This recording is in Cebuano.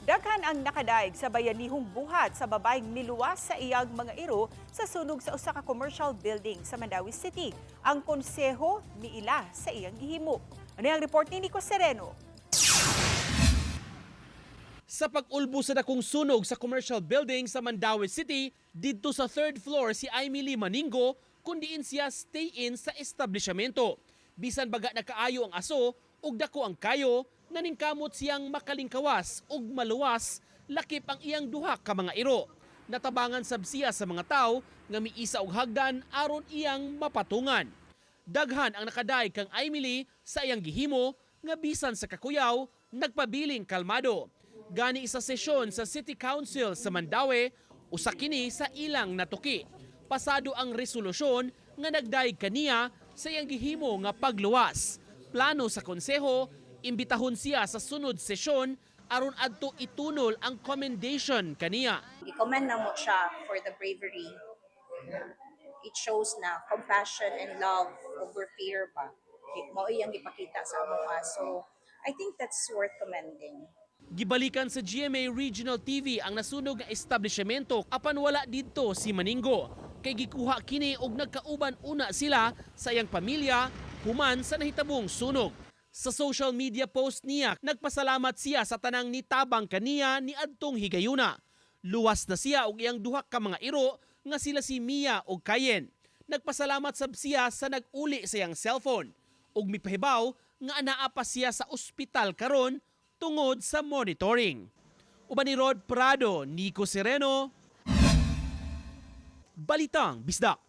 Daghan ang nakadaig sa bayanihong buhat sa babaeng miluwas sa iyang mga iro sa sunog sa usa ka commercial building sa Mandaue City. Ang konseho miila sa iyang gihimo. Ano ang report ni Nico Sereno? Sa pag-ulbo sa dakong sunog sa commercial building sa Mandaue City, didto sa third floor si Aimee Maningo kung diin siya stay-in sa establishmento. Bisan baga nakaayo ang aso ug dako ang kayo, naningkamot siyang makalingkawas ug maluwas lakip ang iyang duha ka mga iro. Natabangan sab siya sa mga tawo nga miisa og hagdan aron iyang mapatungan. Daghan ang nakadaig kang Aimee sa iyang gihimo nga bisan sa kakuyaw, nagpabiling kalmado. Gani sa sesyon sa City Council sa Mandaue, usa kini sa ilang natuki. Pasado ang resolusyon nga nagdaig kaniya sa iyang gihimo nga pagluwas. Plano sa konseho, imbitahon siya sa sunod sesyon aron adto itunol ang commendation kaniya. I-commend namo siya for the bravery. It shows na compassion and love over fear ba. Mao iyang gipakita sa amoa. So, I think that's worth commending. Gibalikan sa GMA Regional TV ang nasunog nga establishmento apan wala didto si Maningo. Kay gikuha kini og nagkauban una sila sa iyang pamilya human sa nahitabong sunog. Sa social media post niya, nagpasalamat siya sa tanang nitabang kaniya ni adtong higayuna. Luwas na siya og iyang duha ka mga iro nga sila si Mia ug Kayen. Nagpasalamat sab siya sa nag-uli sa iyang cellphone ug mipahibaw nga anaa pa siya sa ospital karon tungod sa monitoring. Uban ni Rod Prado, Nico Sereno, Balitang Bisdak.